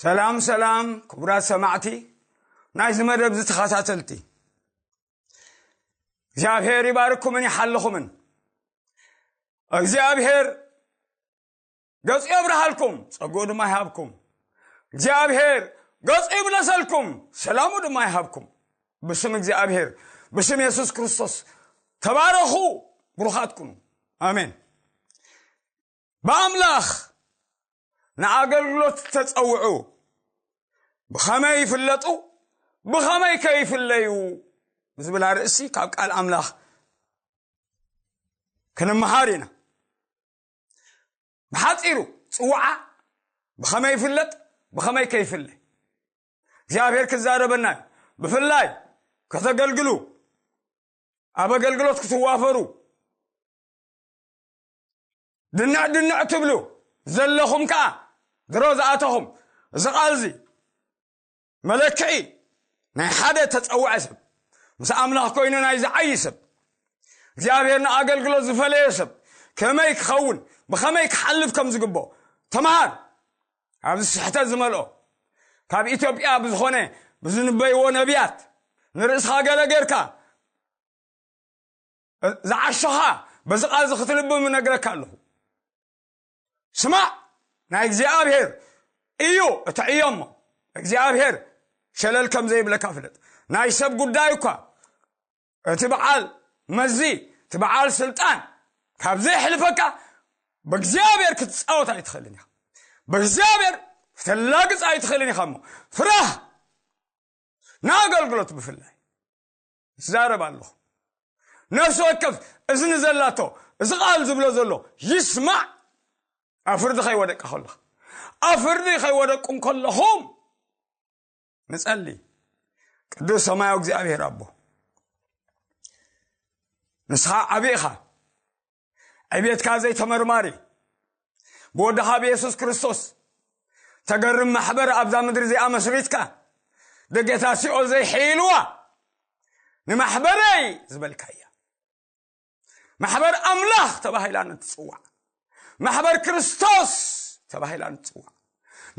ሰላም ሰላም ክቡራት ሰማዕቲ ናይዚ መደብ ዝተኸታተልቲ፣ እግዚኣብሔር ይባርኩምን ይሓልኹምን። እግዚኣብሔር ገጹ የብርሃልኩም፣ ጸግኡ ድማ ይሃብኩም። እግዚኣብሔር ገጹ ይምለሰልኩም፣ ሰላሙ ድማ ይሃብኩም። ብስም እግዚኣብሔር፣ ብስም የሱስ ክርስቶስ ተባረኹ፣ ብሩኻት ኩኑ። ኣሜን። ብኣምላኽ ንኣገልግሎት ተጸውዑ፣ ብኸመይ ይፍለጡ፣ ብኸመይ ከይፍለዩ ብዝብል ኣርእስቲ ካብ ቃል ኣምላኽ ክንመሃር ኢና። ብሓጺሩ ጽውዓ ብኸመይ ይፍለጥ፣ ብኸመይ ከይፍለ እግዚኣብሔር ክዛረበና እዩ። ብፍላይ ከተገልግሉ፣ ኣብ ኣገልግሎት ክትዋፈሩ ድንዕ ድንዕ ትብሉ ዘለኹም ከኣ ድሮ ዝኣተኹም፣ እዚ ቃል እዚ መለክዒ ናይ ሓደ ተጸውዐ ሰብ፣ ምስ ኣምላኽ ኮይኑ ናይ ዝዓዪ ሰብ፣ እግዚኣብሔር ንኣገልግሎት ዝፈለዮ ሰብ ከመይ ክኸውን፣ ብኸመይ ክሓልፍ ከም ዝግብኦ ተምሃር። ኣብዚ ስሕተት ዝመልኦ፣ ካብ ኢትዮጵያ ብዝኾነ ብዝንበይዎ ነቢያት ንርእስኻ ገለ ጌርካ ዝዓሾኻ በዚ ቃል እዚ ክትልብም እነግረካ ኣለኹ። ስማዕ፣ ናይ እግዚኣብሔር እዩ፣ እትዕዮ እሞ እግዚኣብሔር ሸለል ከም ዘይብለካ ፍለጥ። ናይ ሰብ ጉዳይ እኳ፣ እቲ በዓል መዚ፣ እቲ በዓል ስልጣን ካብ ዘየሕልፈካ፣ ብእግዚኣብሔር ክትጻወት ኣይትኽእልን ኢኻ። ብእግዚኣብሔር ክትላግጽ ኣይትኽእልን ኢኻ። እሞ ፍራህ፣ ንኣገልግሎት ብፍላይ ይዛረብ ኣለኹ። ነፍሲ ወከፍ እዝኒ ዘላቶ፣ እዚ ቃል ዝብሎ ዘሎ ይስማዕ። ኣብ ፍርዲ ከይወደቅካ ከለኻ፣ ኣብ ፍርዲ ከይወደቅኩ እንከለኹም ንጸሊ። ቅዱስ ሰማያዊ እግዚኣብሔር ኣቦ፣ ንስኻ ዓቢ ኢኻ፣ ዕቤትካ ዘይተመርማሪ፣ ብወድኻ ብየሱስ ክርስቶስ ተገርም ማሕበር ኣብዛ ምድሪ እዚኣ መስሪትካ፣ ደገታት ሲኦል ዘይሕይልዋ ንማሕበረይ ዝበልካያ፣ ማሕበር ኣምላኽ ተባሂላ ንትጽዋዕ፣ ማሕበር ክርስቶስ ተባሂላ ንትጽዋዕ፣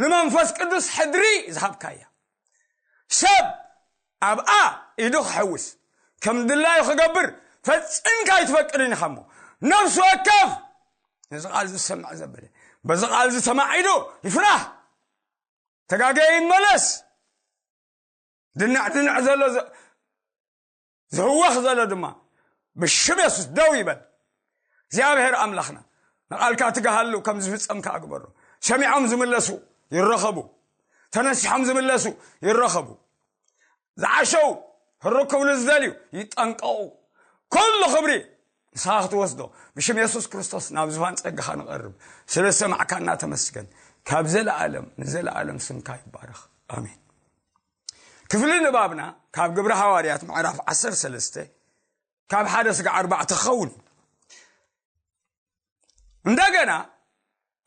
ንመንፈስ ቅዱስ ሕድሪ ዝሃብካያ፣ ሰብ ኣብኣ ኢዱ ክሕውስ ከም ድላዩ ክገብር ፈጺምካ ኣይትፈቅድን ኢኻ። እሞ ነፍሲ ወከፍ ነዚ ቃል ዝሰምዕ ዘበለ፣ በዚ ቃል እዚ ተማዒዱ ይፍራህ፣ ተጋገየ ይመለስ። ድንዕ ድንዕ ዘሎ ዘ-፣ ዝህወኽ ዘሎ ድማ ብሽም የሱስ ደው ይበል። እግዚኣብሔር ኣምላኽና፣ ንቓልካ ትግሃሉ ከም ዝፍጸም ከኣ ግበሮ። ሰሚዖም ዝምለሱ ይረኸቡ፣ ተነሲሖም ዝምለሱ ይረኸቡ። ዝዓሸው ህርክ ክብሉ ዝደልዩ ይጠንቀቑ። ኩሉ ክብሪ ንስኻ ክትወስዶ፣ ብሽም የሱስ ክርስቶስ ናብ ዝፋን ጸጋኻ ንቐርብ። ስለ ዝሰማዕካና ተመስገን። ካብ ዘለኣለም ንዘለኣለም ስምካ ይባረኽ። ኣሜን። ክፍሊ ንባብና ካብ ግብሪ ሃዋርያት ምዕራፍ ዓሰርተ ሰለስተ ካብ ሓደ ስጋዕ ኣርባዕተ ክኸውን እዩ። እንደገና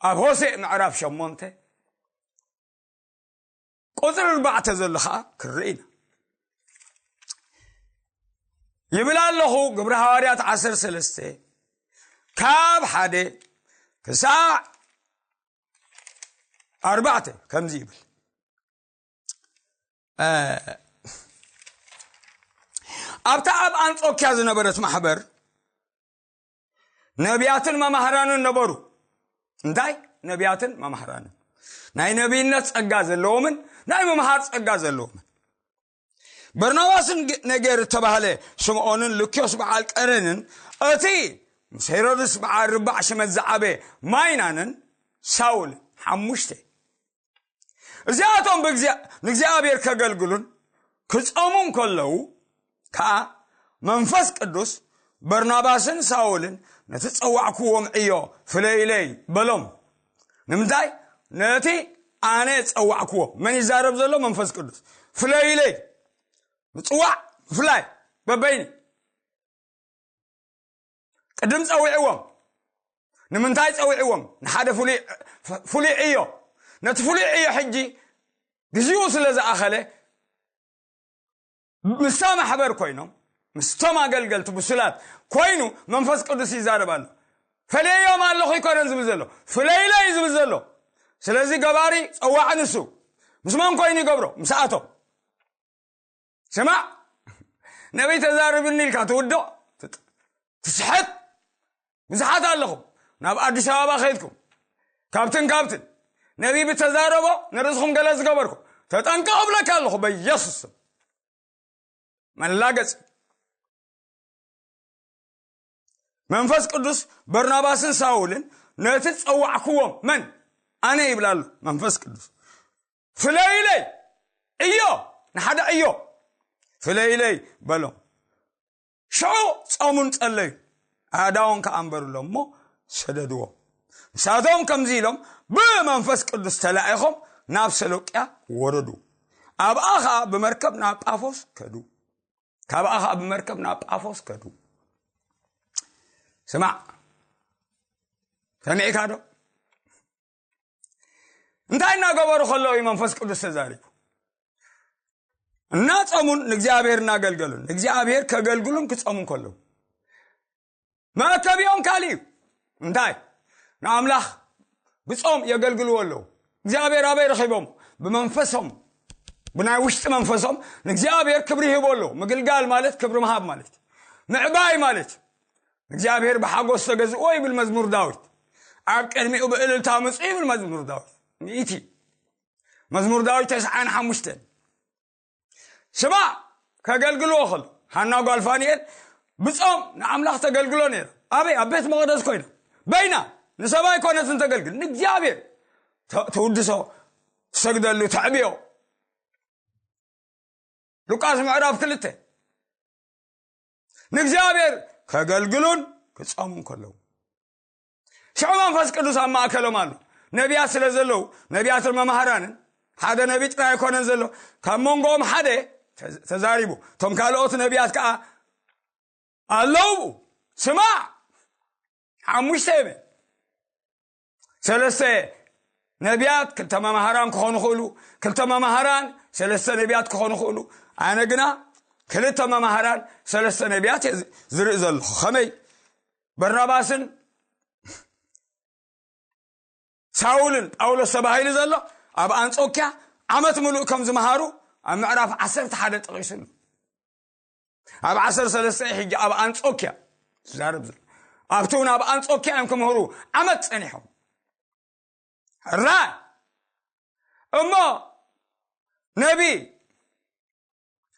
ኣብ ሆሴእ ምዕራፍ ሸሞንተ ቁጽሪ ኣርባዕተ ዘሎ ኸዓ ክርኢ ኢና። ይብል ኣለኹ፣ ግብሪ ሃዋርያት ዓሰርተ ሰለስተ ካብ ሓደ ክሳዕ ኣርባዕተ ከምዚ ይብል። እ፣ ኣብታ ኣብ ኣንጾኪያ ዝነበረት ማሕበር ነቢያትን መማህራንን ነበሩ። እንታይ? ነቢያትን መማህራንን። ናይ ነቢይነት ጸጋ ዘለዎምን ናይ ምምሃር ጸጋ ዘለዎምን። በርናባስን ግ-፣ ነጌር እተባህለ ስምዖንን ሉክዮስ በዓል ቀረንን፣ እቲ ምስ ሄሮድስ በዓል ርባዕ ሽመት ዝዓበየ ማይናንን ሳውል ሓሙሽተ። እዚኣቶም ብእግዚኣ-፣ ንእግዚኣብሔር ከገልግሉን ክጸሙን ከለዉ ከኣ መንፈስ ቅዱስ በርናባስን ሳውልን ነቲ ጸዋዕክዎም ዕዮ ፍለዩለይ በሎም። ንምንታይ? ነቲ ኣነ ጸዋዕክዎ። መን ይዛረብ ዘሎ? መንፈስ ቅዱስ። ፍለዩለይ። ምጽዋዕ፣ ምፍላይ፣ በበይኑ። ቅድም ጸዊዕዎም። ንምንታይ ጸዊዕዎም? ንሓደ ፍሉይ፣ ፍሉይ ዕዮ። ነቲ ፍሉይ ዕዮ ሕጂ ግዜኡ ስለ ዝኣኸለ፣ ምስታ ማሕበር ኮይኖም፣ ምስቶም ኣገልገልቲ ብሱላት ኮይኑ መንፈስ ቅዱስ ይዛረብ ኣሎ። ፈለዮም ኣለኹ ኣይኮነን ዝብል ዘሎ፣ ፍለይለይ እዩ ዝብል ዘሎ። ስለዚ ገባሪ ጸዋዒ ንሱ፣ ምስ መን ኮይኑ ይገብሮ? ምስኣቶም። ስማዕ፣ ነቢይ ተዛርብኒ ኢልካ ትውድቕ፣ ትጥ-፣ ትስሕት። ብዙሓት ኣለኹም፣ ናብ ኣዲስ ኣበባ ከይድኩም፣ ካብትን ካብትን፣ ነቢይ ብተዛረቦ ንርእስኹም ገለ ዝገበርኩም፣ ተጠንቀቑ እብለካ ኣለኹ በኢየሱስ ስም። መላገጺ። መንፈስ ቅዱስ በርናባስን ሳውልን ነቲ ዝጸዋዕክዎም፣ መን? ኣነ ይብል ኣሎ መንፈስ ቅዱስ። ፍለዩለይ፣ ዕዮ፣ ንሓደ ዕዮ ፍለዩለይ በሎም። ሽዑ ጾሙን ጸለዩ፣ ኣእዳዎም ከኣ ኣንበሩሎም እሞ ሰደድዎም። ንሳቶም ከምዚ ኢሎም ብመንፈስ ቅዱስ ተላኢኾም ናብ ሰሎቅያ ወረዱ። ኣብኣ ኸኣ ብመርከብ ናብ ጳፎስ ከዱ። ካብኣ ኸኣ ብመርከብ ናብ ጳፎስ ከዱ። ስማዕ፣ ሰሚዕካ ዶ? እንታይ እናገበሩ ከለዉ እዩ መንፈስ ቅዱስ ተዛሪቡ? እናጸሙን ንእግዚኣብሔር እናገልገሉን፣ ንእግዚኣብሔር ከገልግሉን ክጸሙን ከለዉ። መእከቢኦም ካልእ እዩ። እንታይ? ንኣምላኽ ብጾም የገልግልዎ ኣለዉ። እግዚኣብሔር ኣበይ ረኺቦም? ብመንፈሶም፣ ብናይ ውሽጢ መንፈሶም ንእግዚኣብሔር ክብሪ ይህቦ ኣለዉ። ምግልጋል ማለት ክብሪ ምሃብ ማለት እዩ። ምዕባይ ማለት ንእግዚኣብሔር ብሓጎስ ተገዝእዎ ይብል መዝሙር ዳዊት። ኣብ ቅድሚኡ ብእልልታ ምጹ ይብል መዝሙር ዳዊት። ሚእቲ፣ መዝሙር ዳዊት ተስዓን ሓሙሽተን። ስማ፣ ከገልግልዎ ከሎ፣ ሃና ጓል ፋንኤል ብጾም ንኣምላኽ ተገልግሎ ነይራ። ኣበይ? ኣብ ቤት መቕደስ ኮይና፣ በይና፣ ንሰብ ኣይኮነትን ተገልግል፣ ንእግዚኣብሔር ተ-፣ ተውድሶ፣ ትሰግደሉ፣ ተዕብዮ። ሉቃስ ምዕራፍ ክልተ። ንእግዚኣብሔር ከገልግሉን ክጾሙን ከለዉ፣ ሽዑ መንፈስ ቅዱስ ኣብ ማእከሎም ኣሎ። ነቢያት ስለ ዘለዉ፣ ነቢያትን መማህራንን፣ ሓደ ነቢ ጥራይ ኣይኮነን ዘሎ፣ ካብ መንጎኦም ሓደ ተ-፣ ተዛሪቡ። እቶም ካልኦት ነቢያት ከኣ ኣለዉ። ስማዕ፣ ሓሙሽተ እየ። ሰለስተ ነቢያት፣ ክልተ መማህራን ክኾኑ ይኽእሉ፣ ክልተ መማህራን፣ ሰለስተ ነቢያት ክኾኑ ይኽእሉ። ኣነ ግና ክልተ መማህራን፣ ሰለስተ ነቢያት እየ ዝ-፣ ዝርኢ ዘለኹ። ከመይ? በርናባስን ሳውልን ጳውሎስ ተባሂሉ ዘሎ ኣብ ኣንጾኪያ ዓመት ምሉእ ከም ዝመሃሩ ኣብ ምዕራፍ ዓሰርተ ሓደ ጠቒሱሉ። ኣብ ዓሰርተ ሰለስተ ሕጂ ኣብ ኣንጾኪያ ዝዛረብ ዘሎ። ኣብቲ እውን ኣብ ኣንጾኪያ እዮም ክምህሩ ዓመት ጸኒሖም። ሕራይ እሞ ነቢ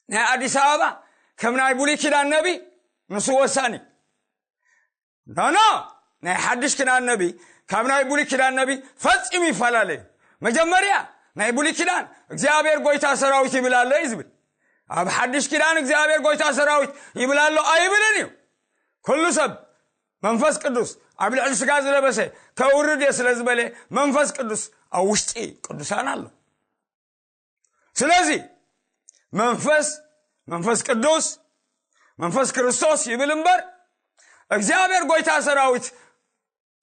ናይ ኣዲስ ኣበባ ከም ናይ ብሉይ ኪዳን ነቢ ንሱ ወሳኒ። ኖ፣ ኖ፣ ናይ ሓድሽ ኪዳን ነቢ ካብ ናይ ብሉይ ኪዳን ነቢ ፈጺሙ ይፈላለ እዩ። መጀመርያ ናይ ብሉይ ኪዳን እግዚኣብሔር ጎይታ ሰራዊት ይብል ኣሎ እዩ ዝብል። ኣብ ሓድሽ ኪዳን እግዚኣብሔር ጎይታ ሰራዊት ይብል ኣሎ ኣይብልን እዩ። ኩሉ ሰብ መንፈስ ቅዱስ ኣብ ልዕሊ ስጋ ዝለበሰ ከውርድ እየ ስለ ዝበለ መንፈስ ቅዱስ ኣብ ውሽጢ ቅዱሳን ኣሎ። ስለዚ መንፈስ፣ መንፈስ ቅዱስ፣ መንፈስ ክርስቶስ ይብል እምበር እግዚኣብሔር ጎይታ ሰራዊት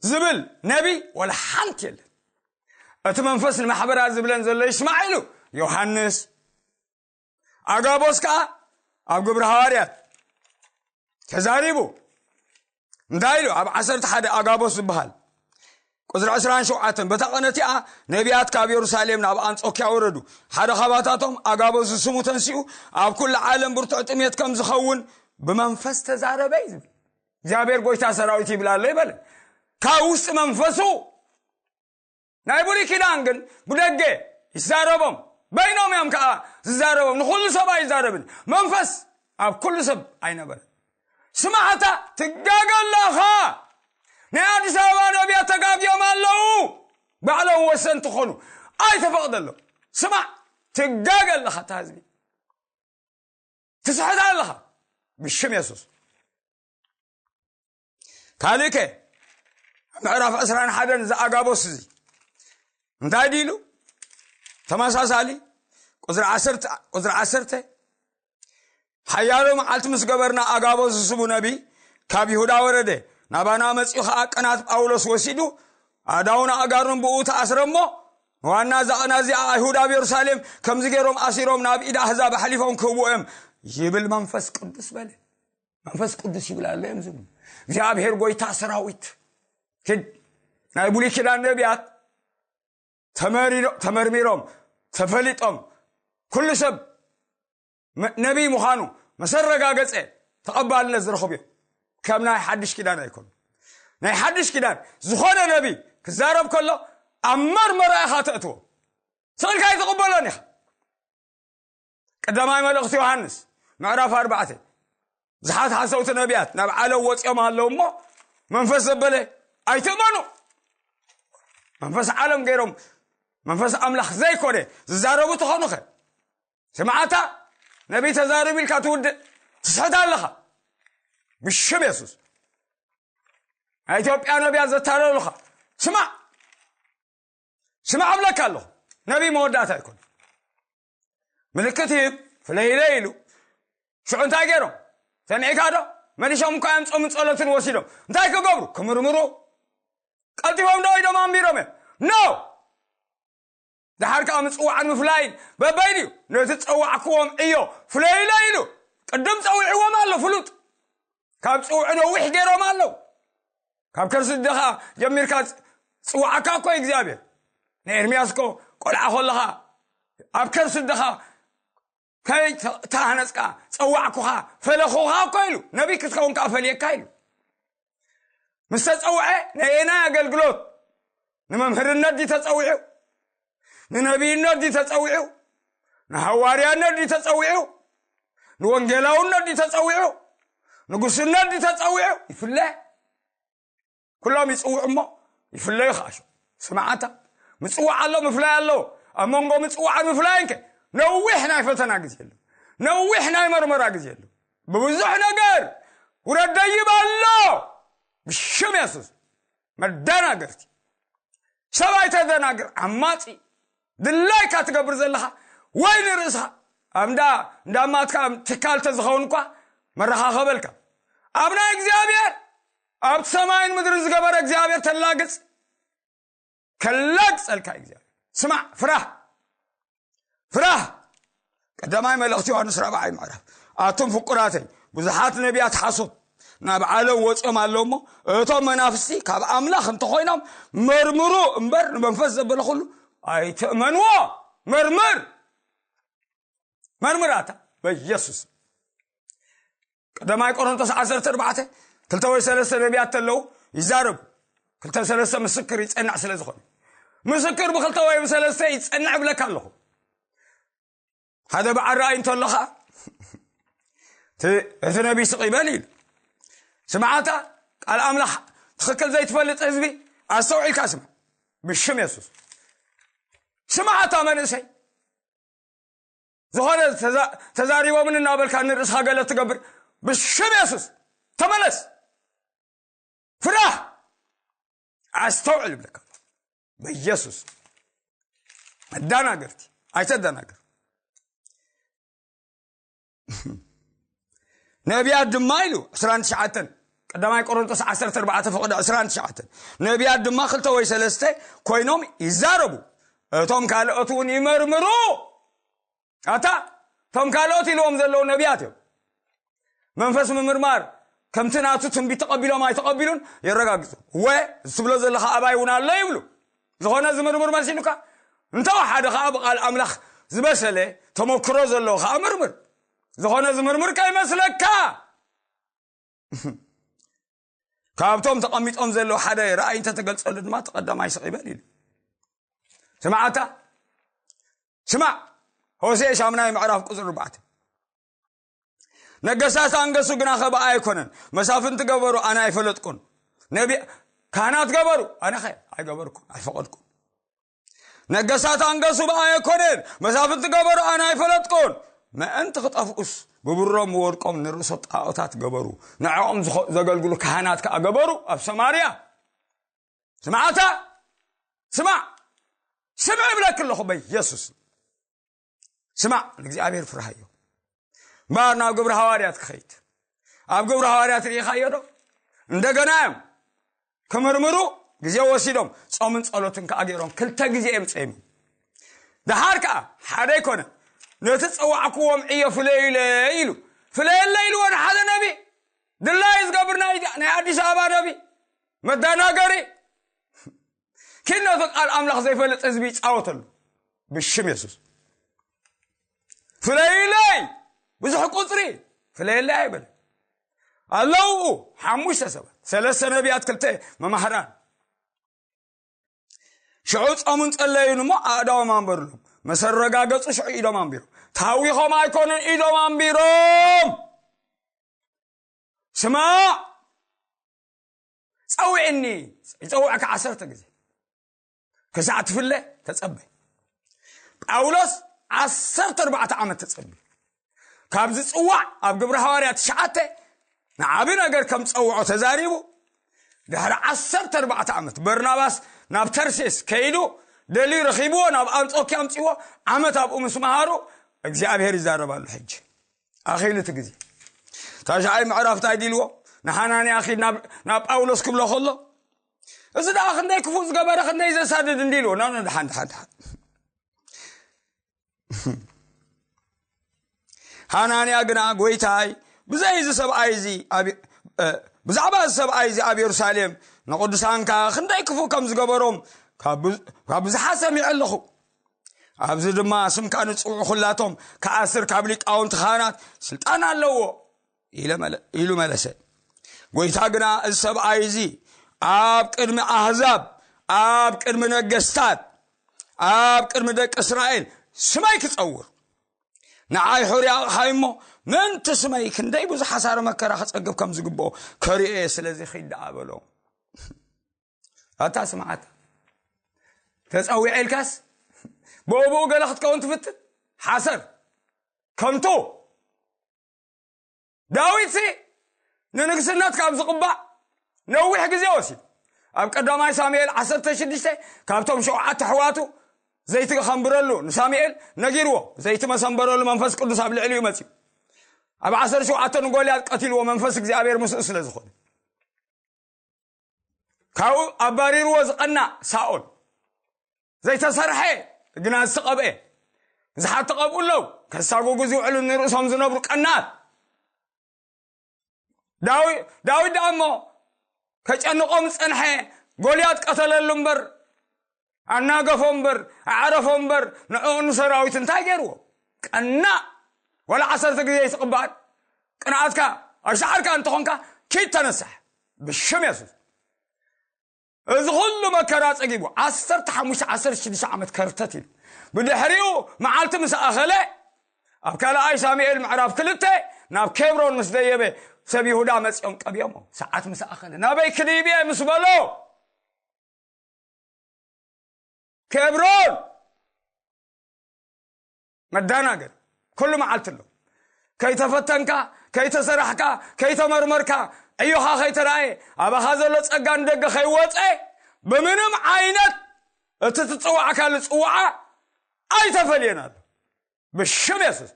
ዝብል ነቢ ወላ ሓንቲ የለን። እቲ መንፈስ ንማሕበራት ዝብለን ዘሎ ይስማዕ ኢሉ ዮሃንስ። ኣጋቦስ ከኣ ኣብ ግብሪ ሃዋርያት ተዛሪቡ እንታይ ኢሉ? ኣብ ዓሰርተ ሓደ ኣጋቦስ ዝበሃል ቁጽሪ ዕስራን ሸውዓተን፣ በታ ቐን እቲኣ ነቢያት ካብ የሩሳሌም ናብ ኣንጾኪያ ወረዱ። ሓደ ኻባታቶም ኣጋቦስ ዝስሙ ተንሲኡ፣ ኣብ ኩሉ ዓለም ብርቱዕ ጥሜት ከም ዝኸውን ብመንፈስ ተዛረበ እዩ ዝብል። እግዚኣብሔር ጎይታ ሰራዊት ይብል ኣሎ ይበለ። ካብ ውስጢ መንፈሱ ናይ ብሉይ ኪዳን ግን ብደገ ይዛረቦም፣ በይኖም እዮም ከዓ ዝዛረቦም፣ ንኹሉ ሰብ ኣይዛረብን። መንፈስ ኣብ ኩሉ ሰብ ኣይነበረን። ስማዕታ ትጋገ ኣለኻ። ናይ ኣዲስ ኣበባ ነቢያት ተጋግዮም ኣለዉ። ባዕሎም ወሰንቲ ክኾኑ ኣይተፈቕደሎም። ስማዕ፣ ትጋገ ኣለኻ፣ እታ ህዝቢ ትስሕት ኣለኻ። ብሽም የሱስ። ካልእከ ምዕራፍ ዕስራን ሓደን ዝኣጋቦስ እዚ እንታይ ድዩ ኢሉ? ተመሳሳሊ ቁፅሪ ዓሰርተ፣ ቁፅሪ ዓሰርተ ሓያሎ መዓልቲ ምስ ገበርና ኣጋቦስ ዝስሙ ነቢ ካብ ይሁዳ ወረደ። ናባና መጺኡ ኸኣ ቅናት ጳውሎስ ወሲዱ ኣእዳውን ኣእጋሩን ብኡ ተኣስረ እሞ ንዋና እዛ ቅናት እዚኣ ኣይሁድ ኣብ የሩሳሌም ከምዚ ገይሮም ኣሲሮም ናብ ኢድ ኣህዛብ ኣሕሊፎም ክህብዎ እዮም ይብል መንፈስ ቅዱስ በለ። መንፈስ ቅዱስ ይብል ኣሎ እዮም ዝብሉ። እግዚኣብሔር ጎይታ ሰራዊት ክድ ናይ ብሉይ ኪዳን ነቢያት ተመሪሮ-፣ ተመርሚሮም ተፈሊጦም ኩሉ ሰብ ነቢይ ምዃኑ መሰረጋገፀ ተቐባልነት ዝረኽቡ እዮም። ከም ናይ ሓድሽ ኪዳን ኣይኮኑ። ናይ ሓድሽ ኪዳን ዝኾነ ነቢይ ክዛረብ ከሎ ኣብ መርመራ ኢኻ ተእትዎ። ስቕልካ ኣይትቕበሎን ኢኻ። ቀዳማይ መልእኽቲ ዮሃንስ ምዕራፍ ኣርባዕተ፣ ብዙሓት ሓሰውቲ ነቢያት ናብ ዓለም ወፂኦም ኣለዉ እሞ መንፈስ ዘበለ ኣይትእመኑ። መንፈስ ዓለም ገይሮም መንፈስ ኣምላኽ ዘይኮነ ዝዛረቡ ተኾኑኸ? ስምዓታ ነቢይ ተዛረብ ኢልካ ትውድእ ትስሕት ኣለኻ። ብሽም የሱስ ናይ ኢትዮጵያ ነቢያት ዘታለሉኻ ስማዕ። ስማዕ እብለካ ኣለኹ። ነቢይ መወዳእታ ኣይኮነ። ምልክት ይህብ ፍለይለ ኢሉ ሽዑ እንታይ ገይሮም? ሰሚዕካ ዶ? መሊሾም እኳ እዮም ጾምን ጸሎትን ወሲዶም እንታይ ክገብሩ? ክምርምሩ። ቀልጢፎም ዶ ኢዶም ኣንቢሮም እዮም? ኖ። ድሓር ከዓ ምጽዋዕን ምፍላይን በበይ ድዩ? ነቲ ጸዋዕክዎም ዕዮ ፍለይለ ኢሉ ቅድም ጸዊዕዎም ኣሎ። ፍሉጥ ካብ ጽውዑ ነዊሕ ገይሮም ኣለዉ። ካብ ከርሲ ድኻ ጀሚርካ ጽዋዕካ እኮ እግዚኣብሔር ንኤርምያስ እኮ ቆልዓ ከለኻ ኣብ ከርሲ ድኻ ከይተሃነጽካ ጸዋዕኩኻ ፈለኹኻ እኮ ኢሉ። ነቢይ ክትከውን ከዓ ፈልየካ ኢሉ። ምስ ተጸውዐ ነየናይ ኣገልግሎት? ንመምህርነት ድዩ ተጸዊዑ? ንነቢይነት ድዩ ተጸዊዑ? ንሃዋርያነት ድዩ ተጸዊዑ? ንወንጌላውነት ድዩ ተጸዊዑ? ንጉስነት ድዩ ተጸዊዑ? ይፍለ። ኩሎም ይጽውዑ እሞ ይፍለዩ። ከኣሹ ስምዓታ ምጽዋዕ ኣሎ፣ ምፍላይ ኣሎ። ኣብ መንጎ ምጽዋዕን ምፍላይን ከ ነዊሕ ናይ ፈተና ግዜ ኣሎ፣ ነዊሕ ናይ መርመራ ግዜ ኣሎ። ብብዙሕ ነገር ውረድ ደይብ ኣሎ። ብሽም የሱስ መደናገርቲ። ሰብ ኣይተደናግር። ዓማጺ ድላይካ ትገብር ዘለኻ ወይ ንርእስኻ ኣብ እንዳ እንዳማትካ ትካል ተዝኸውን እኳ መረኻኸበልካ። ኣብ ናይ እግዚኣብሔር ኣብቲ ሰማይን ምድርን ዝገበረ እግዚኣብሔር ተላግጽ ከላግጸልካ እዩ እግዚኣብሔር። ስማዕ፣ ፍራህ፣ ፍራህ። ቀዳማይ መልእኽቲ ዮሃንስ ራብዓይ ምዕራፍ። ኣቱም ፍቁራተይ፣ ብዙሓት ነቢያት ሓሶት ናብ ዓለም ወፂኦም ኣለዉ እሞ፣ እቶም መናፍስቲ ካብ ኣምላኽ እንተኾይኖም መርምሩ እምበር ንመንፈስ ዘበለ ኩሉ ኣይትእመንዎ። መርምር፣ መርምራታ በኢየሱስ። ቀዳማይ ቆሮንቶስ ዓሰርተ ኣርባዕተ፣ ክልተ ወይ ሰለስተ ነቢያት ተለዉ ይዛረቡ። ክልተ ሰለስተ ምስክር ይጸንዕ ስለ ዝኾነ፣ ምስክር ብክልተ ወይ ብሰለስተ ይጸንዕ እብለካ ኣለኹ። ሓደ በዓል ራእይ እንተሎ ኸዓ እቲ እቲ ነቢይ ስቕ ይበል ኢሉ። ስምዓታ ቃል ኣምላኽ ትኽክል ዘይትፈልጥ ህዝቢ ኣስተውዒልካ ስምዕ። ብሽም የሱስ ስምዓታ መንእሰይ። ዝኾነ ተዛ- ተዛሪቦምን እናበልካ ንርእስኻ ገለ ትገብር። ብሽም የሱስ ተመለስ። ፍራህ። ኣስተውዕል ይብለካ በኢየሱስ። ኣዳናገርቲ ኣይተዳናገር። ነቢያት ድማ ኢሉ ዕስራን ትሽዓተን፣ ቀዳማይ ቆሮንቶስ ዓሰርተ ኣርባዕተ ፍቕዲ ዕስራን ትሽዓተን፣ ነቢያት ድማ ክልተ ወይ ሰለስተ ኮይኖም ይዛረቡ፣ እቶም ካልኦት እውን ይመርምሩ። ኣታ እቶም ካልኦት ኢልዎም ዘለዉ ነቢያት እዮም። መንፈስ ምምርማር ከምቲ ናቱ ትንቢት ተቐቢሎም ኣይተቐቢሉን የረጋግጹ። ወ ዝትብሎ ዘለኻ ኣባይ እውን ኣሎ ይብሉ። ዝኾነ ዝምርምር መሲሉካ እንተወሓደ ከዓ ብቓል ኣምላኽ ዝበሰለ ተመክሮ ዘለዎ ከዓ ምርምር። ዝኾነ ዝምርምር ከይመስለካ። ካብቶም ተቐሚጦም ዘለዉ ሓደ ራእይ እንተተገልጸሉ ድማ ተቐዳማይ ስቕ ይበል ኢሉ። ስምዓታ ስማዕ። ሆሴ ሻምናይ ምዕራፍ ቁፅሪ ኣርባዕተ። ነገስታት ኣንገሱ ግናኸ ብኣይ ኣይኮነን፣ መሳፍንቲ ገበሩ ኣነ ኣይፈለጥኩን። ነቢ ካህናት ገበሩ ኣነኸ ኣይገበርኩን ኣይፈቐድኩን። ነገስታት ኣንገሱ ብኣይ ኣይኮነን፣ መሳፍንቲ ገበሩ ኣነ ኣይፈለጥኩን። ምእንቲ ክጠፍኡስ ብብሮም ወርቆም ንርእሶ ጣዖታት ገበሩ። ንዕኦም ዝኸ- ዘገልግሉ ካህናት ከኣ ገበሩ ኣብ ሰማርያ። ስምዓታ ስማዕ፣ ስምዕ እብለክ ኣለኹ በኢየሱስ። ስማዕ ንእግዚኣብሔር ፍርሃዮ። እምበኣር ናብ ግብሪ ሃዋርያት ክኸይድ ኣብ ግብሪ ሃዋርያት ርኢኻዮ ዶ? እንደገና እዮም ክምርምሩ ግዜ ወሲዶም ጾምን ጸሎትን ከዓ ገይሮም ክልተ ግዜ እዮም ጸይሞም። ደሓር ከዓ ሓደ ኣይኮነ ነቲ ጸዋዕክዎም ዕዮ ፍለዩለ ኢሉ ፍለየለ ኢልዎ ንሓደ ነቢ ድላይ ዝገብር ናይ ናይ ኣዲስ ኣበባ ነቢ መዳናገሪ ኪድ ነቲ ቃል ኣምላኽ ዘይፈልጥ ህዝቢ ይጻወተሉ። ብሽም የሱስ ፍለይለይ፣ ብዙሕ ቁፅሪ ፍለየለይ ኣይበለ። ኣለዉ ሓሙሽተ ሰባት፣ ሰለስተ ነቢያት፣ ክልተ መማህራን። ሽዑ ጾሙን ጸለዩን እሞ ኣእዳዎም ኣንበሩሎም። መሰረጋገጹ ሽዑ ኢዶም ኣንቢሮም። ታዊኾም ኣይኮኑን፣ ኢዶም ኣንቢሮም። ስማዕ፣ ጸውዕኒ፣ ይጸውዕካ ዓሰርተ ግዜ። ክሳዕ ትፍለ ተጸበ። ጳውሎስ ዓሰርተ ኣርባዕተ ዓመት ተጸቢ። ካብ ዝጽዋዕ ኣብ ግብሪ ሃዋርያ ትሽዓተ ንዓቢ ነገር ከም ጸውዖ ተዛሪቡ። ድሕሪ ዓሰርተ ኣርባዕተ ዓመት በርናባስ ናብ ተርሴስ ከይዱ ደልዩ ረኺብዎ፣ ናብ ኣንጾኪያ ኣምጺዎ። ዓመት ኣብኡ ምስ መሃሩ እግዚኣብሔር ይዛረባሉ። ሕጂ ኣኺሉ እቲ ግዜ። ታሽዓይ ምዕራፍ እንታይ ዲልዎ? ንሓናንያ ኺድ ናብ ናብ ጳውሎስ ክብሎ ከሎ፣ እዚ ደኣ ክንደይ ክፉእ ዝገበረ፣ ክንደይ ዘሳድድ እንዲልዎ። ና ና፣ ደሓን ደሓን ደሓን። ሃናንያ ግና፣ ጎይታይ፣ ብዘይ እዚ ሰብኣይ እዚ ኣብ እ፣ ብዛዕባ እዚ ሰብኣይ እዚ ኣብ የሩሳሌም ንቕዱሳንካ ክንደይ ክፉእ ከም ዝገበሮም ካብ ብዙ- ካብ ብዙሓት ሰሚዐ ኣለኹ። ኣብዚ ድማ ስምካ ንጽውዑ ኩላቶም ክኣስር ካብ ሊቃውንቲ ካህናት ስልጣን ኣለዎ ኢለ መለ- ኢሉ መለሰ። ጎይታ ግና፣ እዚ ሰብኣይ እዚ ኣብ ቅድሚ ኣህዛብ፣ ኣብ ቅድሚ ነገስታት፣ ኣብ ቅድሚ ደቂ እስራኤል ስመይ ክጸውር፣ ንዓይ ሕሩይ ኣቕሓይ እሞ ምእንቲ ስመይ ክንደይ ብዙሕ ሓሳረ መከራ ክጸግብ ከም ዝግብኦ ከርእዮ እየ፣ ስለዚ ኺድ ደኣ በሎ። ኣታ ስምዓታ፣ ተጸዊዐ ኢልካስ ብኡ ብኡ ገለ ክትከውን ትፍትን? ሓሰር፣ ከንቱ። ዳዊትሲ ንንግስነት ካብ ዝቕባእ ነዊሕ ግዜ ወሲዱ። ኣብ ቀዳማይ ሳሙኤል ዓሰርተ ሽዱሽተ ካብቶም ሸውዓተ ኣሕዋቱ ዘይቲ ከንብረሉ ንሳሙኤል ነጊርዎ። ዘይቲ መሰንበረሉ፣ መንፈስ ቅዱስ ኣብ ልዕሊኡ መጺኡ። ኣብ ዓሰርተ ሸውዓተ ንጎልያድ ቀቲልዎ፣ መንፈስ እግዚኣብሔር ምስኡ ስለ ዝኾነ። ካብኡ ኣባሪርዎ ዝቐናእ ሳኦል፣ ዘይተሰርሐ ግና ዝተቐብአ። ብዙሓት ተቐብኡ ኣለዉ፣ ከሳጎጉ ዝውዕሉ፣ ንርእሶም ዝነብሩ ቀናት። ዳዊ- ዳዊት ደኣ እሞ ከጨንቖም ዝጸንሐ ጎልያድ ቀተለሉ እምበር፣ ኣናገፎ እምበር፣ ኣዕረፎ እምበር፣ ንዕኡን ንሰራዊቱ እንታይ ገይርዎ? ቀናእ። ዋላ ዓሰርተ ግዜ ኣይትቕባእን። ቅንኣትካ ኣሻዕርካ እንተኾንካ፣ ኪድ ተነሳሕ ብሽም የሱስ። እዚ ኩሉ መከራ ጸጊቡ፣ ዓሰርተ ሓሙሽተ ዓሰርተ ሽዱሽተ ዓመት ከርተት ኢሉ። ብድሕሪኡ መዓልቲ ምስ ኣኸለ፣ ኣብ ካልኣይ ሳሙኤል ምዕራፍ ክልተ ናብ ኬብሮን ምስ ደየበ፣ ሰብ ይሁዳ መጺኦም ቀቢኦሞ። ሰዓት ምስ ኣኸለ፣ ናበይ ክድይብ እየ ምስ በሎ፣ ኬብሮን መዳናገር ኩሉ መዓልቲ ኣሎ። ከይተፈተንካ፣ ከይተሰራሕካ፣ ከይተመርመርካ፣ ዕዮኻ ከይተራእየ፣ ኣባኻ ዘሎ ጸጋ ንደገ ከይወጸ፣ ብምንም ዓይነት እቲ ትጽዋዕካሉ ጽዋዓ ኣይተፈልየን ኣሎ። ብሽም የሱስ፣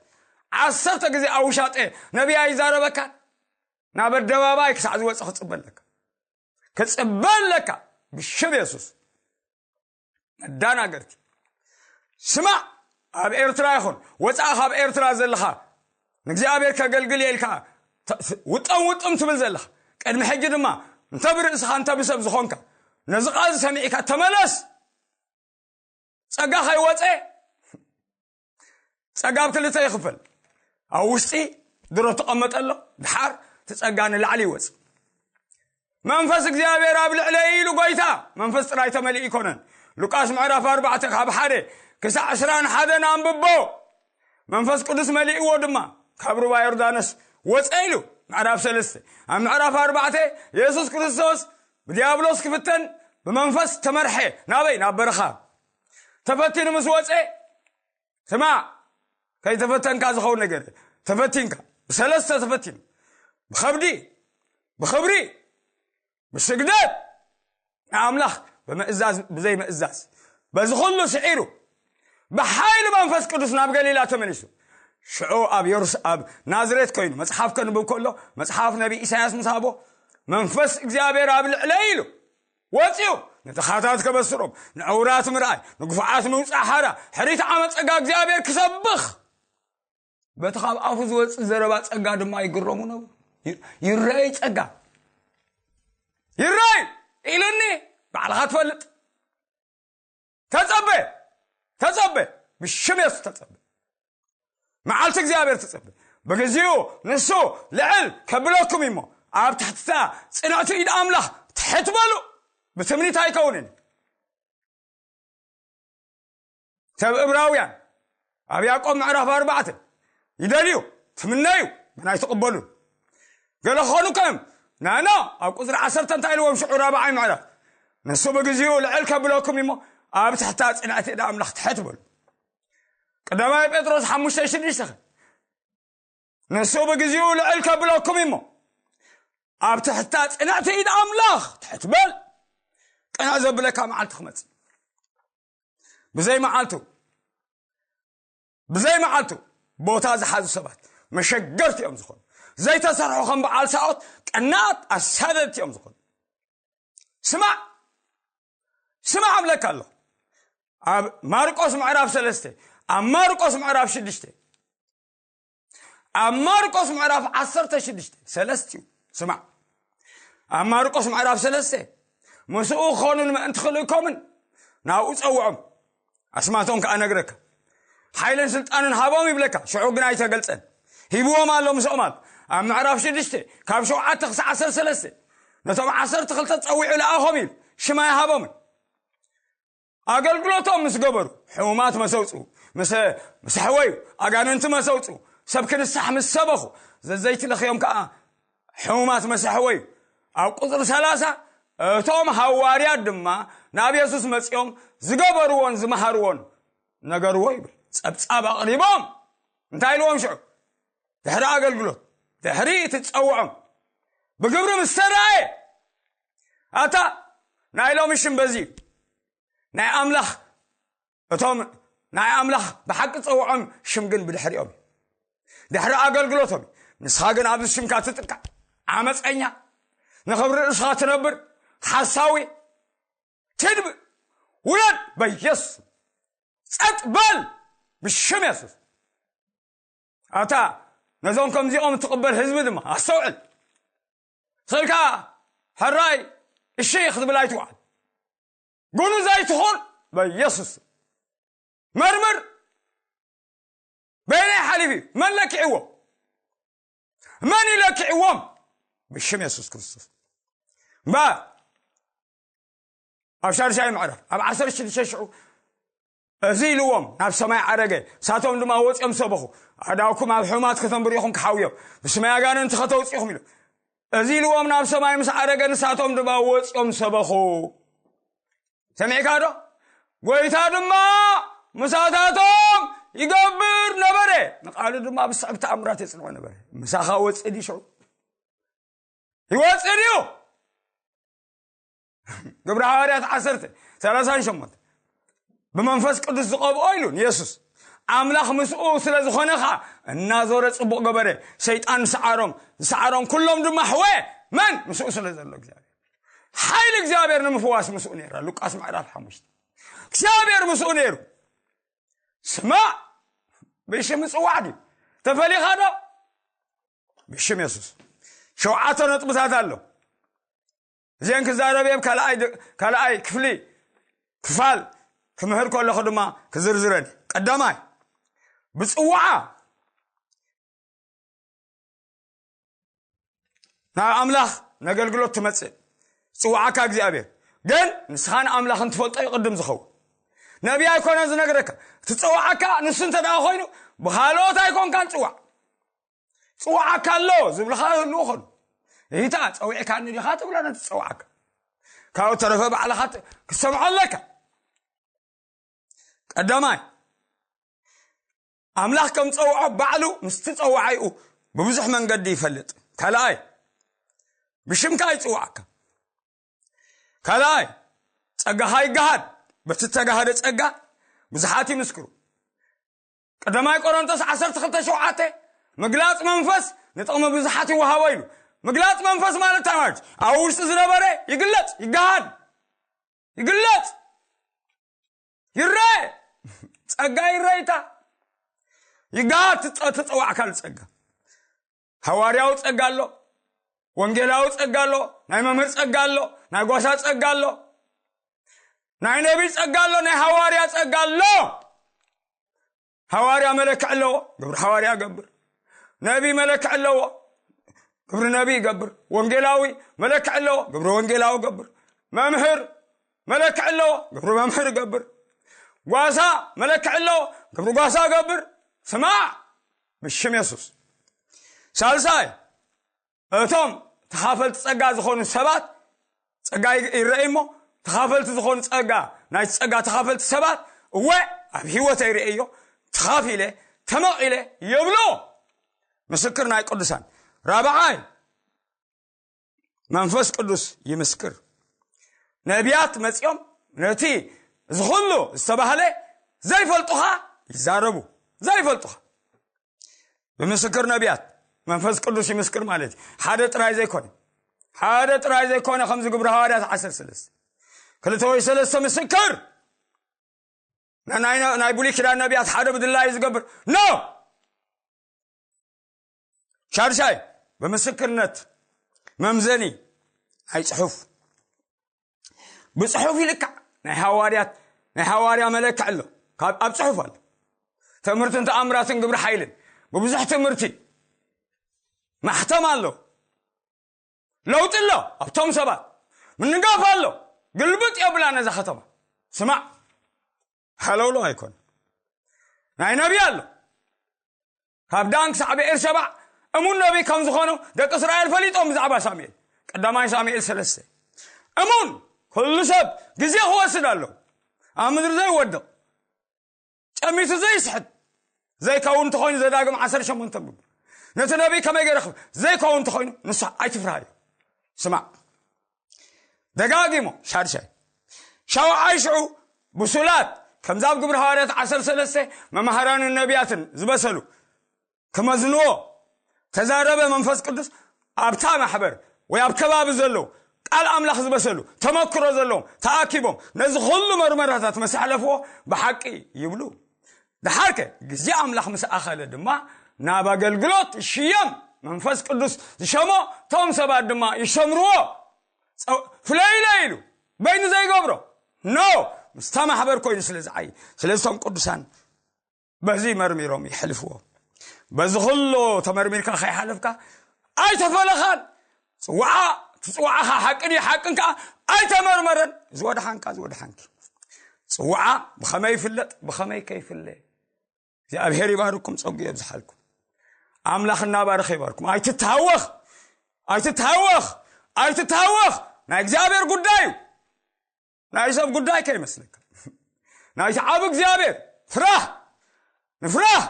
ዓሰርተ ግዜ ኣብ ውሻጠ ነቢይ ኣይዛረበካን? ናብ ኣደባባይ ክሳዕ ዝወጽእ ክጽበ ኣለካ። ክጽበ ኣለካ። ብሽም የሱስ። መዳናገርቲ። ስማዕ፣ ኣብ ኤርትራ ይኹን ወጻኢ ካብ ኤርትራ ዘለኻ፣ ንእግዚኣብሔር ከገልግል እየ ኢልካ ተ- ውጠም ውጥም ትብል ዘለኻ፣ ቅድሚ ሕጂ ድማ እንተ ብርእስኻ እንተ ብሰብ ዝኾንካ፣ ነዚ ቃል ሰሚዕካ ተመለስ። ጸጋ ከይወጸ፣ ጸጋ ኣብ ክልተ ይኽፈል። ኣብ ውሽጢ ድሮ ተቐመጠ ኣሎ፣ ድሓር እቲ ጸጋ ንላዕሊ ይወጽእ። መንፈስ እግዚኣብሔር ኣብ ልዕለይ ኢሉ ጎይታ፣ መንፈስ ጥራይ ተመሊኡ ይኮነን። ሉቃስ ምዕራፍ ኣርባዕተ ካብ ሓደ ክሳዕ ዕስራን ሓደን ኣንብቦ። መንፈስ ቅዱስ መሊእዎ ድማ ካብ ሩባ ዮርዳኖስ ወፀ ኢሉ። ምዕራፍ ሰለስተ። ኣብ ምዕራፍ ኣርባዕተ የሱስ ክርስቶስ ብዲያብሎስ ክፍተን ብመንፈስ ተመርሐ። ናበይ? ናብ በረኻ። ተፈቲኑ ምስ ወፀ፣ ስማዕ፣ ከይተፈተንካ ዝኸውን ነገር፣ ተፈቲንካ፣ ብሰለስተ ተፈቲኑ፣ ብኸብዲ፣ ብኽብሪ፣ ብስግደት ንኣምላኽ ብምእዛዝ፣ ብዘይ ምእዛዝ፣ በዚ ኩሉ ስዒሩ፣ ብሓይሊ መንፈስ ቅዱስ ናብ ገሊላ ተመሊሱ። ሽዑ ኣብ የሩስ-፣ ኣብ ናዝሬት ኮይኑ መጽሓፍ ከንብብ ከሎ፣ መጽሓፍ ነቢ ኢሳያስ ምስ ሃቦ፣ መንፈስ እግዚኣብሔር ኣብ ልዕለይ ኢሉ ወፂኡ፣ ንድኻታት ከበስሮም፣ ንዕውራት ምርኣይ፣ ንግፉዓት ምውፃእ ሓራ፣ ሕሪት ዓመት ጸጋ እግዚኣብሔር ክሰብኽ፣ በቲ ካብ ኣፉ ዝወፅእ ዘረባ ጸጋ ድማ ይግረሙ ነበሩ። ይ-፣ ይረኣይ ጸጋ። ይረኣይ ኢሉኒ፣ ባዕልኻ ትፈልጥ። ተጸበ፣ ተጸበ። ብሽም የሱስ ተጸበ። መዓልቲ እግዚኣብሔር ትጸበ። ብግዚኡ ንሱ ልዕል ከብለኩም እሞ ኣብ ትሕትታ ጽንዕቲ ኢድ ኣምላኽ ትሕት በሉ። ብትምኒት ኣይከውንን። ሰብ እብራውያን ኣብ ያዕቆብ ምዕራፍ ኣርባዕተ ይደልዩ፣ ትምነዩ፣ ግን ኣይትቕበሉን። ገለ ክኾኑ ከም ናና ኣብ ቁፅሪ ዓሰርተ እንታይ ኢልዎም ሽዑ ራብዓይ ምዕራፍ ንሱ ብግዚኡ ልዕል ከብለኩም እሞ ኣብ ትሕታ ጽንዕቲ ኢድ ኣምላኽ ትሕት በሉ። ቀዳማይ ጴጥሮስ ሓሙሽተ ሽዱሽተ ንሱ ብግዚኡ ልዕል ከብለኩም እሞ ኣብ ትሕታ ጽንዕቲ ኢድ ኣምላኽ ትሕት በል። ቅንዕ ዘብለካ መዓልቲ ክመጽእ ብዘይ መዓልቱ ብዘይ መዓልቱ ቦታ ዝሓዙ ሰባት መሸገርቲ እዮም ዝኾኑ። ዘይተሰርሑ ከም በዓል ሳኦት ቀናት ኣሳደድቲ እዮም ዝኾኑ። ስማዕ ስማዕ እብለካ ኣለኹ። ኣብ ማርቆስ ምዕራፍ ሰለስተ ኣብ ማርቆስ ምዕራፍ ሽዱሽተ ኣብ ማርቆስ ምዕራፍ ዓሰርተ ሽዱሽተ ሰለስቲኡ ስማዕ። ኣብ ማርቆስ ምዕራፍ ሰለስተ ምስኡ ክኾኑን ምእንቲ ክልእኮምን ናብኡ ጸውዖም፣ ኣስማቶም ከኣ ነግረካ። ሓይልን ስልጣንን ሃቦም ይብለካ፣ ሽዑ ግን ኣይተገልጸን። ሂብዎም ኣሎ፣ ምስኦም ኣሎ። ኣብ ምዕራፍ ሽዱሽተ ካብ ሸውዓተ ክሳዕ ዓሰርተ ሰለስተ ነቶም ዓሰርተ ክልተ ጸዊዑ ለኣኾም ኢሉ ሽም ኣይሃቦምን። ኣገልግሎቶም ምስ ገበሩ ሕሙማት መሰውፁ ምስ ኣሕወዩ፣ ኣጋንንቲ መሰውፁ፣ ሰብ ክንሳሕ ምስ ሰበኹ፣ ዘዘይቲ ለኽዮም ከዓ ሕሙማት መሰሕወዩ። ኣብ ቁፅሪ ሰላሳ እቶም ሃዋርያት ድማ ናብ የሱስ መፂኦም ዝገበርዎን ዝመሃርዎን ነገርዎ ይብል። ፀብፃብ ኣቕሪቦም እንታይ ኢልዎም ሽዑ? ድሕሪ ኣገልግሎት ድሕሪ እቲ ዝፀውዖም ብግብሪ ምስ ተረኣየ፣ ኣታ ናይ ሎሚ ሽም በዚ እዩ። ናይ ኣምላኽ እቶም ናይ ኣምላኽ ብሓቂ ጸውዖም ሽም ግን ብድሕሪኦም እዩ። ድሕሪ ኣገልግሎቶም እዩ። ንስኻ ግን ኣብዚ ሽምካ ትጥቃዕ፣ ዓመፀኛ፣ ንኽብሪ ርእስኻ ትነብር፣ ሓሳዊ፣ ትድብ ውለድ በየሱስ ጸጥ በል ብሽም የሱስ። ኣታ ነዞም ከምዚኦም እትቕበል ህዝቢ ድማ ኣስተውዕል። ስልካ ሕራይ እሺ ክትብል ኣይትውዓል። ጉኑ ዘይትኹን በየሱስ መርምር። በይነይ ሓሊፊ መን ለኪዕዎ? መን ይለኪዕዎም? ብሽም የሱስ ክርስቶስ እምበር ኣብ ሻድሻይ ምዕራፍ ኣብ ዓሰርተ ሽዱሽተ ሽዑ እዚ ኢልዎም ናብ ሰማይ ዓረገ። ንሳቶም ድማ ወፂኦም ሰበኹ። ኣእዳውኩም ኣብ ሕሙማት ከተንብሩ ኢኹም ክሓውዮም፣ ብስመይ ኣጋንንቲ ከተውፅኡ ኢኹም ኢሉ። እዚ ኢልዎም ናብ ሰማይ ምስ ዓረገ ንሳቶም ድማ ወፂኦም ሰበኹ። ሰሚዕካ ዶ? ጎይታ ድማ ምሳታቶም ይገብር ነበረ፣ ንቃሉ ድማ ብስዕብ ተኣምራት የፅንዖ ነበረ። ምሳኻ ወፅእ ድዩ ሽዑ? ይወፅእ ድዩ? ግብሪ ሃዋርያት ዓሰርተ ሰላሳን ሸሞንተ ብመንፈስ ቅዱስ ዝቐብኦ ኢሉ ንየሱስ ኣምላኽ ምስኡ ስለ ዝኾነ ኸዓ እናዞረ ፅቡቕ ገበረ። ሰይጣን ዝሰዓሮም ዝሰዓሮም ኩሎም ድማ ሕወ። መን? ምስኡ ስለ ዘሎ እግዚኣብሔር። ሓይሊ እግዚኣብሔር ንምፍዋስ ምስኡ ነይራ። ሉቃስ ምዕራፍ ሓሙሽተ እግዚኣብሔር ምስኡ ነይሩ። ስማዕ፣ ብሽም ምፅዋዕ ድዩ? ተፈሊኻ ዶ? ብሽም የሱስ ሸውዓተ ነጥብታት ኣሎ። እዚአን ክዛረብ እየ። ካልኣይ ድ- ካልኣይ ክፍሊ ክፋል ክምህር ከለኹ ድማ ክዝርዝረን እየ። ቀዳማይ ብፅዋዓ ናብ ኣምላኽ ነገልግሎት ትመፅእ። ዝፅዋዓካ እግዚኣብሔር ግን ንስኻ ንኣምላኽ እንትፈልጦ ይቕድም ዝኸውን። ነቢይ ኣይኮነ ዝነግረካ። እቲ ዝፀዋዓካ ንሱ እንተ ደኣ ኮይኑ ብኻልኦት ኣይኮንካን ፅዋዕ። ፅዋዓካ ኣሎ ዝብልኻ ይህልዉ ኾኑ። ይታ ፀዊዕካኒ ዲኻ ትብሎ ነቲ ዝፀዋዓካ። ካብኡ ተረፈ ባዕልኻ ት- ክትሰምዖ ኣለካ። ቀዳማይ ኣምላኽ ከም ፀውዖ ባዕሉ ምስቲ ፀዋዓይኡ ብብዙሕ መንገዲ ይፈልጥ። ካልኣይ ብሽምካ ይፅዋዓካ። ካልኣይ ጸጋኻ ይገሃድ። በቲ እተጋህደ ጸጋ ብዙሓት ይምስክሩ። ቀዳማይ ቆሮንቶስ ዓሰርተ ክልተ ሸውዓተ ምግላጽ መንፈስ ንጥቕሚ ብዙሓት ይወሃቦ ኢሉ። ምግላጽ መንፈስ ማለት እንታይ ማለት እዩ? ኣብ ውሽጢ ዝነበረ ይግለጽ፣ ይገሃድ፣ ይግለጽ፣ ይረአ። ጸጋ ይረይታ ይገሃድ። ትጸ- ተጸዋዕካሉ ጸጋ ሃዋርያዊ ጸጋ ኣሎ፣ ወንጌላዊ ጸጋ ኣሎ፣ ናይ መምህር ጸጋ ኣሎ፣ ናይ ጓሳ ጸጋ ኣሎ፣ ናይ ነቢይ ጸጋ ኣሎ፣ ናይ ሃዋርያ ጸጋ ኣሎ። ሃዋርያ መለክዕ ኣለዎ፣ ግብሪ ሃዋርያ ገብር። ነቢ መለክዕ ኣለዎ፣ ግብሪ ነቢ ይገብር። ወንጌላዊ መለክዕ ኣለዎ፣ ግብሪ ወንጌላዊ ገብር። መምህር መለክዕ ኣለዎ፣ ግብሪ መምህር ይገብር። ጓሳ መለክዕ ኣለዎ፣ ግብሪ ጓሳ ይገብር። ስማዕ፣ ብሽም የሱስ። ሳልሳይ፣ እቶም ተኻፈልቲ ጸጋ ዝኾኑ ሰባት፣ ጸጋ ይረኣይ እሞ፣ ተኻፈልቲ ዝኾኑ ጸጋ፣ ናይ ጸጋ ተኻፈልቲ ሰባት፣ እወ፣ ኣብ ህይወተይ ይርእዮ፣ ተኻፊለ፣ ተመቒለ፣ የብሎ። ምስክር ናይ ቅዱሳን። ራብዓይ፣ መንፈስ ቅዱስ ይምስክር። ነቢያት መጺኦም ነቲ እዚ ኩሉ ዝተባህለ ዘይፈልጡኻ ይዛረቡ። ዘይፈልጡኻ። ብምስክር ነቢያት መንፈስ ቅዱስ ይምስክር ማለት እዩ። ሓደ ጥራይ ዘይኮነ፣ ሓደ ጥራይ ዘይኮነ፣ ከምዚ ግብሪ ሃዋርያት ዓሰርተ ሰለስተ፣ ክልተ ወይ ሰለስተ ምስክር፣ ናይ፣ ናይ፣ ናይ ብሉይ ኪዳን ነቢያት ሓደ ብድላይ ዝገብር፣ ኖ! ሻድሻይ፣ ብምስክርነት መምዘኒ ናይ ጽሑፍ። ብጽሑፍ ይልካዕ። ናይ ሃዋርያት፣ ናይ ሃዋርያ መለክዕ ኣሎ። ካብ፣ ኣብ ጽሑፍ ኣሎ። ትምህርትን ተኣምራትን ግብሪ ሓይልን። ብብዙሕ ትምህርቲ ማሕተም ኣሎ። ለውጢ ኣሎ ኣብቶም ሰባት። ምንጋፍ ኣሎ። ግልብጥ የብላ ነዛ ከተማ። ስማዕ። ሃለውሎ ኣይኮን። ናይ ነቢ ኣሎ። ካብ ዳን ክሳዕ ብኤር ሸባዕ እሙን ነቢ ከም ዝኾኑ ደቂ እስራኤል ፈሊጦም ብዛዕባ ሳሙኤል። ቀዳማይ ሳሙኤል ሰለስተ። እሙን፣ ኩሉ ሰብ ግዜ ክወስድ ኣሎ። ኣብ ምድሪ ዘይወድቕ፣ ጨሚቱ ዘይስሕት፣ ዘይከውን እንተኾይኑ ዘዳግም ዓሰርተ ሸሞንተ ብብ። ነቲ ነቢ ከመይ ገይረ ክብ-፣ ዘይከውን እንተኾይኑ ንሱ ኣይትፍርሃዮ። ስማዕ። ደጋጊሞ፣ ሻድሻይ። ሻውዓይ ሽዑ ብሱላት፣ ከምዛ ኣብ ግብሪ ሃዋርያት ዓሰርተ ሰለስተ መማህራንን ነቢያትን ዝበሰሉ ክመዝንዎ ተዛረበ መንፈስ ቅዱስ። ኣብታ ማሕበር ወይ ኣብ ከባቢ ዘለዉ ቃል ኣምላኽ ዝበሰሉ ተመክሮ ዘለዎም ተኣኪቦም ነዚ ኩሉ መርመራታት ምስ ኣሕለፍዎ ብሓቂ ይብሉ። ደሓርከ ግዜ ኣምላኽ ምስ ኣኸለ ድማ ናብ ኣገልግሎት ሽየም። መንፈስ ቅዱስ ዝሸሞ እቶም ሰባት ድማ ይሸምርዎ። ጸው-፣ ፍለይለ ኢሉ በይኑ ዘይገብሮ ኖ፣ ምስታ ማሕበር ኮይኑ ስለ ዝዓይ፣ ስለዚ እቶም ቅዱሳን በዚ መርሚሮም ይሕልፍዎ። በዚ ኩሉ ተመርሚርካ ከይሓለፍካ ኣይተፈለኻን። ጽዋዓ፣ እቲ ጽዋዓኻ ሓቂ ድዩ ሓቅን ከኣ ኣይተመርመረን። ዝወድሓንካ፣ ዝወድሓንኪ። ጽዋዓ ብኸመይ ይፍለጥ፣ ብኸመይ ከይፍለ? እግዚኣብሔር ይባርኩም፣ ጸጉ የብዝሓልኩም። ኣምላኽ እናባረኸ ይባርኩም። ኣይትተሃወኽ፣ ኣይትተሃወኽ፣ ኣይትተሃወኽ። ናይ እግዚኣብሔር ጉዳይ እዩ። ናይ ሰብ ጉዳይ ከይመስለካ። ናይቲ ዓብ እግዚኣብሔር ፍራህ፣ ንፍራህ።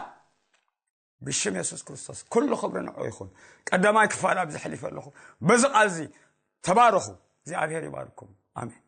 ብሽም የሱስ ክርስቶስ ኩሉ ክብሪ ንዑ ይኹን። ቀዳማይ ክፋል ኣብዚ ሕሊፈ ኣለኹ። በዚ ቃል እዚ ተባረኹ። እግዚኣብሔር ይባርኩም። ኣሜን።